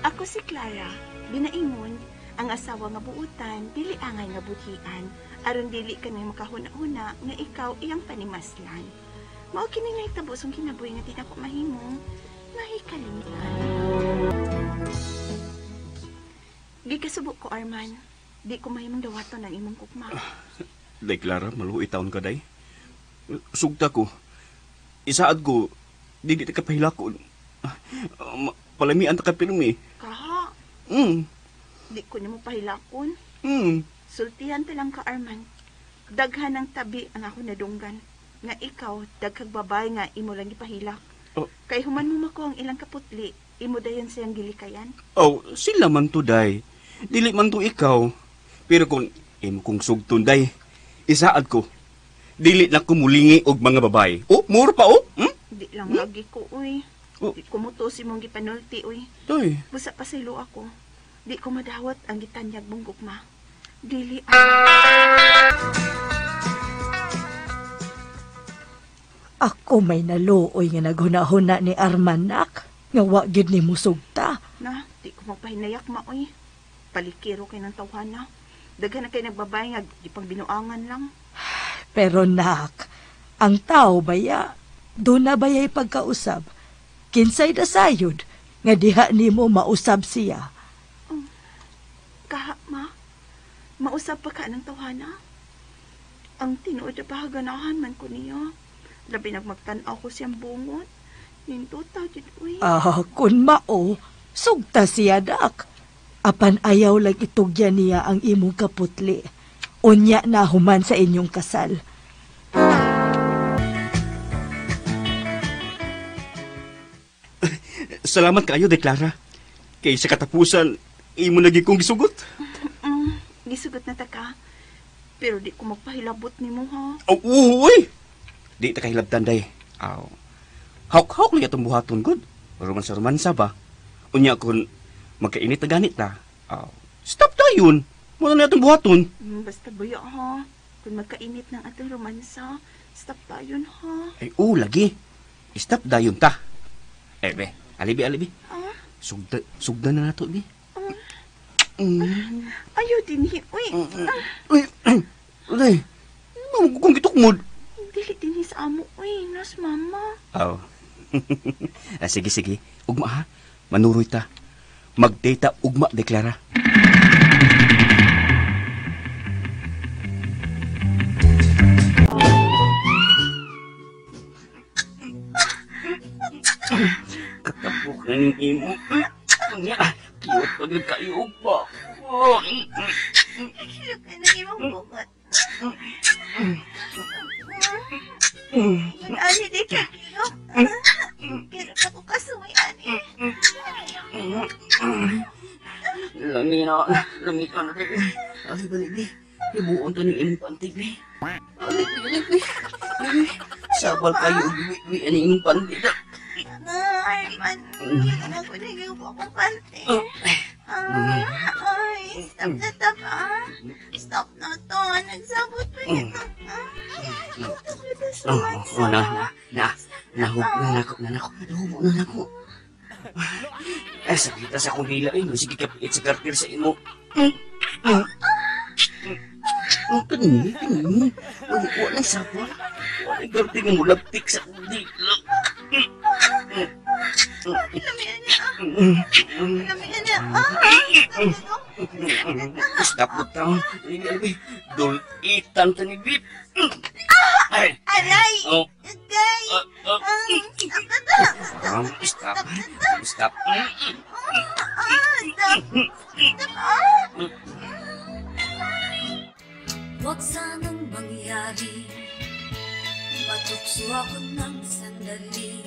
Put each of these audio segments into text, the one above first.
Ako si Clara, binaingon, ang asawa nga buutan, dili angay nga budhian, aron dili ka na makahuna-huna nga ikaw iyang panimaslan. Mao kini nga hitabo sa kinabuhi nga di nako mahimong mahikalimutan. Gikasubo ko, Arman. Di ko mahimong dawaton ang imong kukma. Day, Clara, maluoy taon ka, day. Sugta ko. Isaad ko, di di ka pahilakon. Palamian ta ka pirmi. Kaha? Di ko nimo pahilakon. Sultihan ta lang ka, Arman. Daghan ng tabi ang ako nadunggan. Nga ikaw, daghag babae nga imo lang gipahilak. Oh. Kay human mo mako ang ilang kaputli, imo dayon siyang gilikayan. Oh, sila man to, day. Dili man to ikaw. Pero kung imo kong sugton, day, isaad ko. Dili na ko mulingi og mga babae. Oh, mura pa, oh. Hmm? Di lang lagi ko, uy. Oh. Di ko muto si mong gipanulti, uy. Day. Busa pa sa ilo ako. Di ko madawat ang gitanyag mong gugma. Dili Ako may naluoy nga naghuna-huna ni Armanak. Nga wa gyud ni musugta. Na, di ko magpahinayak, ma, uy. Palikiro kay ng tawhana. Daghan na kay nagbabay nga di pang binuangan lang. Pero nak, ang tao baya, doon na baya'y pagkausab. Kinsay dasayod, nga diha nimo mausab siya. Oh, kaha, ma. Mausab pa ka ng tawhana. Ang tinuod na pahaganahan man ko niya. Labi nagmagtan-aw ko siyang bungot. Ninduta, jud, uy. Ah, kun mao, sugta siya, dak. Apan ayaw lang itugyan niya ang imong kaputli. Unya na human sa inyong kasal. Salamat kaayo, Deklara. Kay sa katapusan, imo lagi kong gisugot. Gisugot na ta ka. Pero di ko magpahilabot nimo, ha? Oh, uy! Di ta kahilabtan, day. Aw. Hawk-hawk lang itong buhaton, good. Romansa-romansa ba? Unya kun magkainit na ganit ta. Aw. Stop tayon. Muna na itong buhaton. Basta buya, ha? Kung magkainit ng atong romansa, stop tayon, ha? Ay, oo, lagi. Stop dayon ta. Eh, be. Alibi, alibi. Ah? Sugda na nato, be. Ayaw din, uy. Uy, uy. Kung gitukmod. Dili din sa amo, uy. Nas mama. Aw. Ah, sige, sige. Ugma, ha? Manuroy ta. Mag-data ugma, Deklara. Katapok na ning imo. Unya, kiyot pa gyud kayo pa. Kiyot ka ng imong bungot. Ani di ka kiyot. Kiyot ako kasuway, ani. Lami na, lami ka na. Ali, bali, bi. Ibuon to ning imong panty, bi. Ali, bali, bi. Sabal kayo, bi, bi, ani imong panty. Ay, man. Ako naging akong panty. Ay, stop na to, ah. Stop na to. Nagsabot pa nito. Oh, na, na, na. Nahub na nako, na nako. Nahubo na nako. Eh, sakita sa akong dila, eh. Sige ka, piit sa garter sa imo. Kani, kani. Wala sabon. Wala garter nga mulabtik sa akong dila. Lamian niya. Lamian niya. Stop mo taon. Dulitan ta ni Bip. Ay. Aray! Oh. Agay! Stop na to. Stop. Stop. Stop. Stop. Huwag sanang mangyari, matukso ako ng sandali.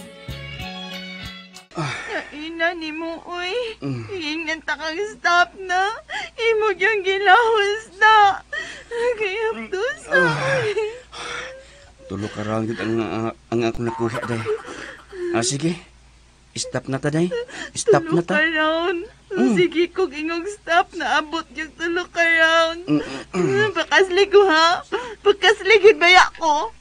Naina ni mo, uy. Hihingan ta kang stop na. Imog yung gilahos na. Kaya tusa, uy. Tulo ka raw ang akong nakuha, day. Ah, sige. Stop na ta, day. Stop na ta. Tulo ka round. Sige, kung ingong stop, naabot yung tulo ka round. Pakaslig ko, ha? Pakasligin ba ko?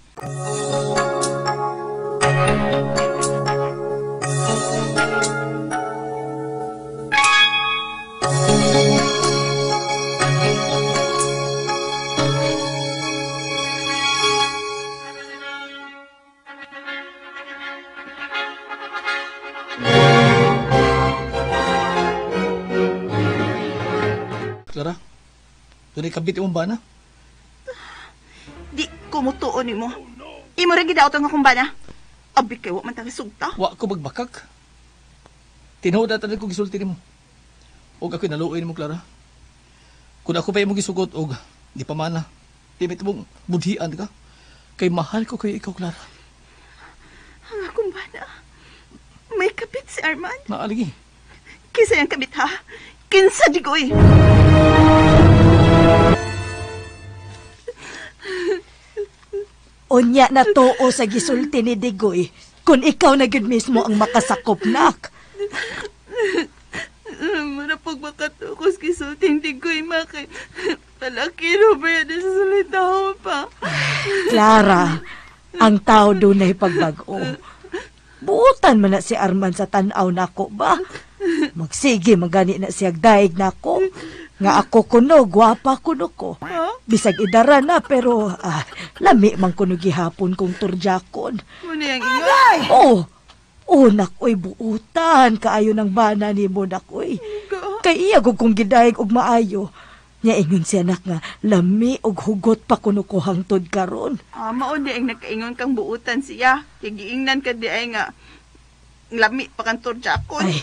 Clara. Dunay kabit imong bana. Di ko mutuo nimo. Imo ra gidaot ang akong bana. Abi kay wa man ta sugta. Wa ko magbakak. Tinuod na tanan ko gisulti nimo. Og ako'y naluoy nimo, Clara. Kung ako pa imong gisugot og di pa mana, di may tumong budhian ka. Kay mahal ko kay ikaw, Clara. Ang akong bana. May kabit si Arman. Naaligi. Kinsa yang kabit ha? Kinsa digoy? Unya na tuo sa gisulti ni Digoy kung ikaw na gyud mismo ang makasakop, nak. Mura pag makatukos gisulting Digoy, ma, kay palaki ro ba yan sa salita pa? Clara, ang tao dunay pagbag-o. Buutan man na si Arman sa tan-aw nako ba? Magsige magani na siyag daig nako. Nga ako kuno, gwapa kuno ko. Bisag idara na pero lami man kuno gihapon kong turjakon. Muna yung ingon. Oh, nakoy buutan kaayo ng bana nimo nakoy. Kay iya gud kong gidayeg og maayo. Nya ingon siya nak nga lami og hugot pa kuno ko hangtod karon. Mao di ang nakaingon kang buutan siya. Kay giingnan ka di ay nga lami pa kang turjakon. Ay,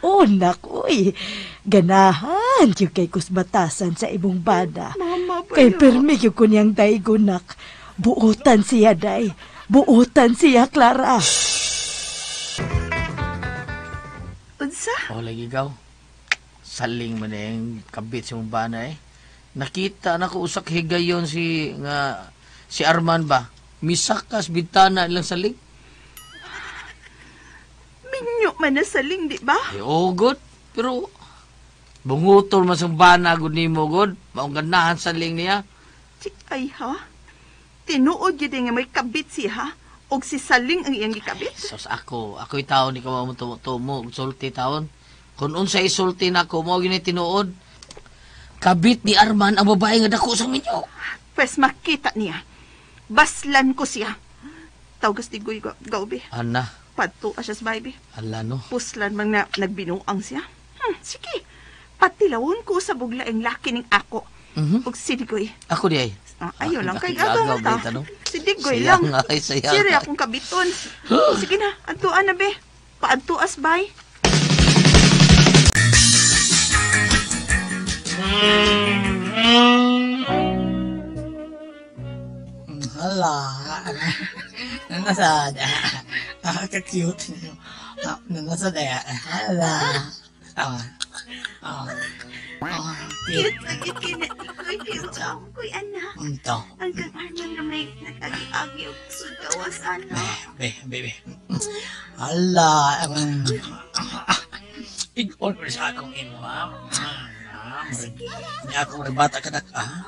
oh, nakoy. Ganahan yung kay kusbatasan sa imong bana. Mama ba Kay yun? permi yung kunyang daygonak. Buutan siya, day. Buutan siya, Clara. Unsa? Oh, lagi ikaw. Saling man eh, yung kabit sa mong bana eh. Nakita na ko usak higayon si Arman ba? Misakas bintana ilang saling. Minyo man na saling, di ba? Ay, oh, good. Pero, bungutol man sa bana, good nimo, good. Maong ganahan saling niya. Ay, ha? Tinuod yun nga may kabit siya, ha? Og si saling ang iyang gikabit? Sos ako, ako'y taon ni ka mo tumo, sulti taon. Kung unsa isulti na ako, mo gini tinuod. Kabit ni Arman ang babae nga dako sa minyo. Pwes makita niya. Baslan ko siya. Tawgas di goy gaubi. Ana. Padto asya sa baby. Ala no. Puslan man na nagbinuang siya. Sige. Patilawon ko sa bugla ang laki ning ako. Mm-hmm. Ug si Digoy. Ako di ay. Ayaw lang kay gagaw ta. Si Digoy sayang, lang. Ay, sayang. Siri akong kabiton. Sige na, adtuan na be. Paadtuas bay. Hala. Nanasad. Ka-cute. Nanasad eh. Hala. Cute lagi kina. Cute ako ko'y anak. Unto. Ang kang Arman na may nag-agi-agi og sugawas anak. Be, be. Hala. Ig-on ko sa akong imo, ha? Sige. Ni akong rebata ka nak, ha?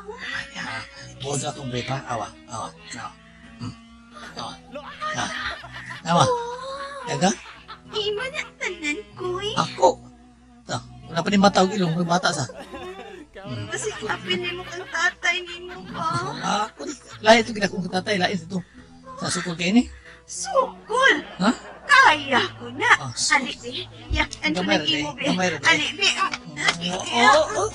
Buod akong brief, ha? Awa, awa. Awa. Awa. Awa. Daga? Imo na tanan ko'y. Ako. Ta, wala pa ni mata og ilong bata sa. Kasi apin nimo kang tatay nimo ba? Ako di lahi ito ginakong tatay, lahi ito. Sa sukol kayo ni? Sukol? Ha? Kaya ko na. Oh, Ali, be. Yakan ko Gamay ng ra, imo, be. gamay ra, be. Ali, be. Oo.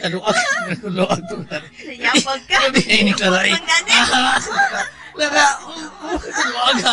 Kaluag. Kaluag to. Nayabag ka. Grabe, ini Clara, eh. Manggani. Clara, kaluag.